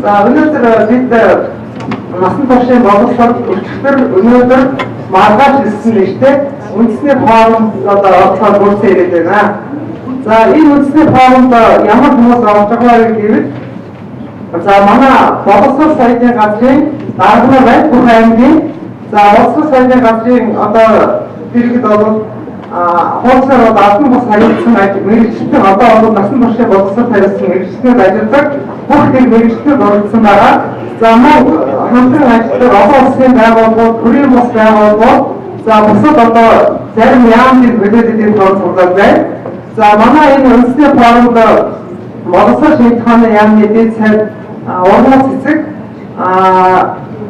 За өнөөдөр бид насан туршийн боловсрол өчигдөр өнөөдөр маргааш гэсэн нэртэй үндэсний форум одоо оролцоод бүрдсэн ирээд байна. За энэ үндэсний форумд ямар хүмүүс орж байгаа вэ гэвэл за манай боловсрол сайдын газрын дарга нар байна, бүх аймгийн. За боловсрол сайдын газрын одоо дэргэд бол хууцаар бол албан бус харилцсан мэргэжилтэн одоо бол насан туршийн боловсрол харилцсан мэргэжилтнүүд ажилладаг бүх тэр мэргэжилтнүүд оролцсон байгаа. За мөн хамтран ажилладаг олон улсын байгууллагууд, төрийн бус байгууллагууд, за бусад одоо зарим яамны төлөөллийн тооцоолол байна. За манай энэ үндэсний форумд боловсрол шинжлэх ухааны яамны дэд сайд Урмуу цэцэг,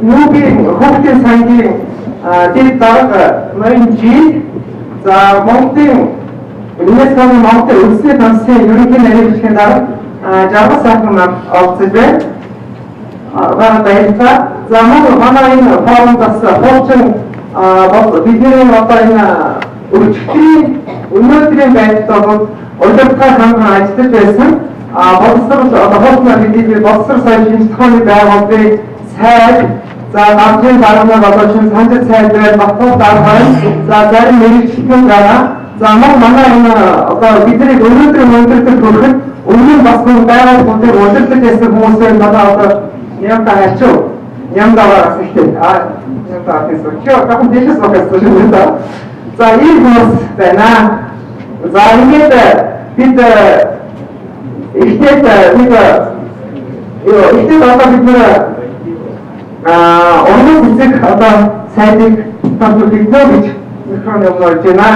нүүбийн хүүхдийн сангийн дэд дарга Ноён Жи, за Монголын ЮНЕСКО-ны Монголын үндэсний дансны ерөнхий нарийнчлалын дарга Жаргал сайхан нар оролцож байна. Баярлалаа. За мөн манай энэ форумд бас хуучин бидний одоо энэ өчигдрийн өнөөдрийн байдалд бол удирдлагаар хамтран ажиллаж байсан. Боловсрол одоо хуучин бидний боловсрол соёл шинжлэх ухааны байгууллагын сайд, за газрын дарга нар одоо шинэ санжид сайд байна, Батгуул дарга байна. За зарим мэргэжилтнүүд байгаа. За мөн манай энэ одоо бидний өнөөдрийн өндөрлөг хүрэхэд өмнө нь бас мөн байгууллагуудыг удирдах байсан хүмүүсээр манай одоо Нямда хайчуу. Нямда бас ихтэй. Нямда гэсэн. Чё, каком дэшес багаас шүү дээ. За ийм хүмүүс байна. За ингээд бид ихтэй нэг юу ихтэй одоо бид нэр Урмуу цэцэг одоо сайдыг танд гэж микрофон явуулж байна.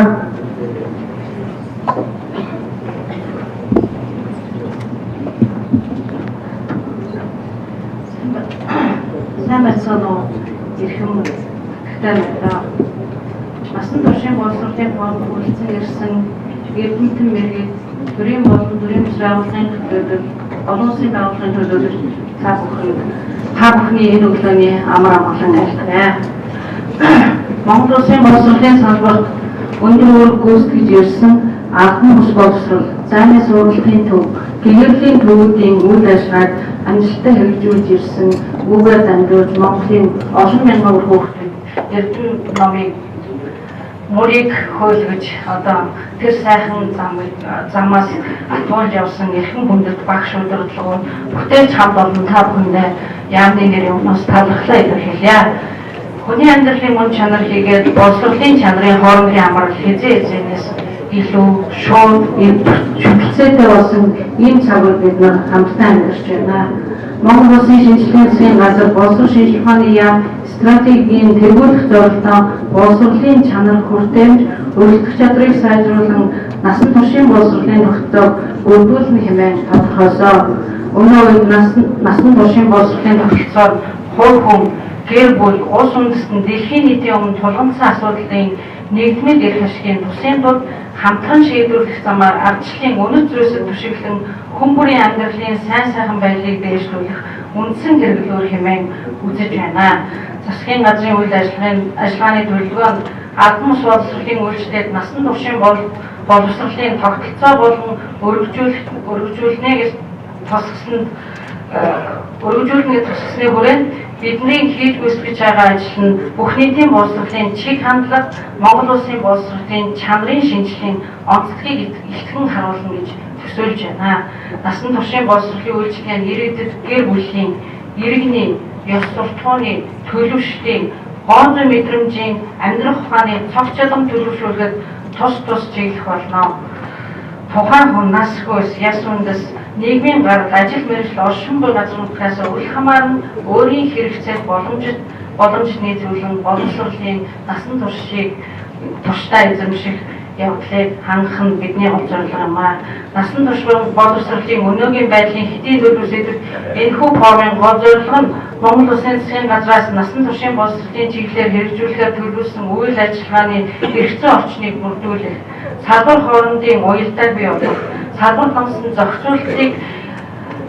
Сайн байцгаана уу? Эрхэм гэхдээ насан туршийн боловсролын форум хүрэлцэн ирсэн эрдэмтэн мэргэд төрийн болон төрийн бус байгууллагын төлөөлөл, олон улсын байгууллагын төлөөлөл та бүхний энэ өглөөний амар амгалан айлтгая. Монгол Улсын боловсролын салбарт өндөр үүрэг гүйцэтгэж ирсэн албан бус боловсрол, зайны сургалтын төв, гэгэрлийн төвүүдийн үйл ажиллагааг амжилттай хэрэгжүүлж ирсэн үүгээр дамжуулж Монголын олон мянган үр хүүхдүүд эрдэм номыг мөрийг хөөлгөж одоо тэр сайхан замаас атгуулж явсан эрхэм хүндэт багш удирдлагууд бүтээлч хамт олон та бүхэндээ яамны нэрийн өмнөөс талархлаа илэрхийлье. Хүний амьдралын мөн чанар хийгээд боловсролын чанарын хоорондын амрал хэзээ хэзээнээс илүү шууд шүтэлцээтэй болсон ийм цаг үед бид нар хамтдаа амьдарч байна. Монгол Улсын шинжилгээний засгийн газар боловсрол шинжлэх ухааны яам стратегийн тэргүүлэх зорилгоор боловсролын чанар хүртээмж, өрсөлдөх чадрыг сайжруулан насан туршийн боловсролын тогтолцоог бүрдүүлнэ хэмээн тодорхойлсон. Өнөө үед насан туршийн боловсролын тогтолцоор хувь хүн, гэр бүл, улс үндэстэн дэлхийн нийтийн өмнө тулгамдсан асуудлын нэгдмэл эрх ашигын тусын тулд хамтран шийдвэрлэх замаар ардчлалын үнэт зүйлсэд түшиглэн хүн бүрийн амьдралын сайн сайхан байдлыг дээшлүүлэх үндсэн хэрэглүүр хэмээн үзэж байна. Засгийн газрын үйл ажиллагааны төлөвлөгөөнд албан бус боловсролын үйлчлэлд насан туршийн боловсролын тогтолцоо болон өргөжүүлнэ гэж тусгасан өргөжүүлнэ гэж тусгасны хүрээнд бидний хийж гүйцэтгэж байгаа ажил нь бүх нийтийн боловсролын чиг хандлага, Монгол Улсын боловсролын чанарын шинжлэлийн онцлогийг илтгэн харуулна гэж төсөөлж байна. Насан туршийн боловсролын үйлчилгээнд иргэдэд гэр бүлийн, иргэний, ёс суртахууны, төлөвшлийн, гоо зүйн мэдрэмжийн, амьдрах ухааны цог чадам төлөвшүүлэхэд тус тус чиглэх болно. Тухайн хүн нас хөөс, яс үндэс, нийгмийн гарал, ажил мэргэжил, оршин буй газар нутгаас үл хамааран өөрийн хэрэгцээг боломжит нийцүүлэн боловсролын насан туршийг туршдаа эзэмших явдлыг хангах нь бидний гол зорилго юм аа. Насан турш боловсролын өнөөгийн байдлын хэдийн төлөв сэдвт энэхүү форумын гол зорилго нь Монгол Улсын засгийн газраас насан туршийн боловсролын чиглэлээр хэрэгжүүлэхээр төлөвлөсөн үйл ажиллагааны эрх зүйн орчныг бүрдүүлэх, салбар хоорондын уялдааг бий болгох, салбар дансны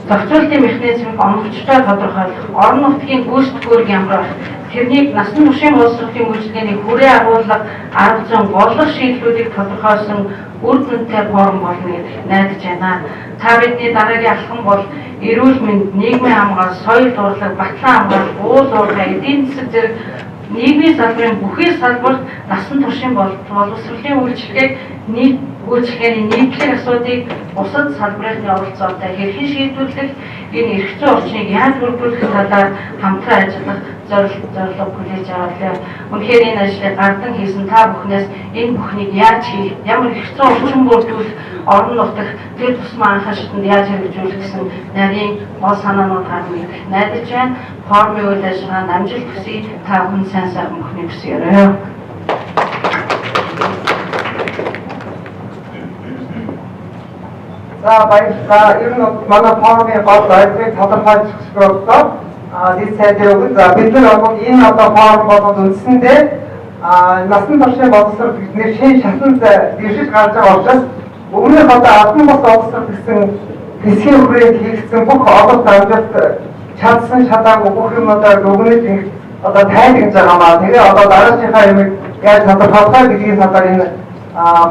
зохицуултын механизмыг оновчтой тодорхойлох, орон нутгийн гүйцэтгэх үүрэг ямар байх, Тэрнийг насан туршийн боловсролын үйлчилгээний хүрээ агуулга арга зүйн бодлого шийдлүүдийг тодорхойлсон үр дүнтэй форум болно гэдэгт найдаж байна. Та бидний дараагийн алхам бол эрүүл мэнд, нийгмийн хамгаалал, соёл урлаг, батлан хамгаалал, уул уурхай, эдийн засаг зэрэг нийгмийн салбарын бүхий салбарт насан туршийн боловсролын үйлчилгээг нийт үйлчилгээний нийтлэг асуудыг бусад салбарын оролцоотой хэрхэн шийдвэрлэх, энэ эрх зүйн орчныг яаж бүрдүүлэх талаар хамтран ажиллах зорилго хүлээж авлаа. Үнэхээр энэ ажлыг гардан хийсэн та бүхнээс энэ бүхнийг яаж хийх, ямар эрх зүйн орчин бүрдүүлэх, орон нутагт тэр тусмаа анхан шатанд яаж хэрэгжүүлэх гэсэн нарийн гол санаанууд гарна гэдэгт найдаж байна. Форумын үйл ажиллагаанд амжилт хүсье. Та бүхэн сайн сайхан бүхнийг хүсье. За, баярлалаа. Ер нь манай форумын гол зорилгыг тодорхойлж өгсөн. Нийт сайдын өгөн. За, бид нар бол энэ одоо форум болоод үндсэндээ насан туршийн боловсрол гэж нэр шинэ шатанд дэвшиж гарч байгаа учраас өмнөх одоо албан бус боловсрол гэсэн хэсгийн хүрээнд хийгдсэн бүх ололт амжилт чадсан чадаагүй бүх юмнуудаа өгнөж ингэж одоо тайлгнаж байгаа маа. Тэгээ одоо дараачихаа юмыг яаж тодорхойлох вэ гэдгийн талаар энэ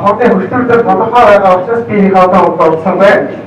форумын хөтөлбөр тодорхой байгаа учраас би их одоо болсон байна.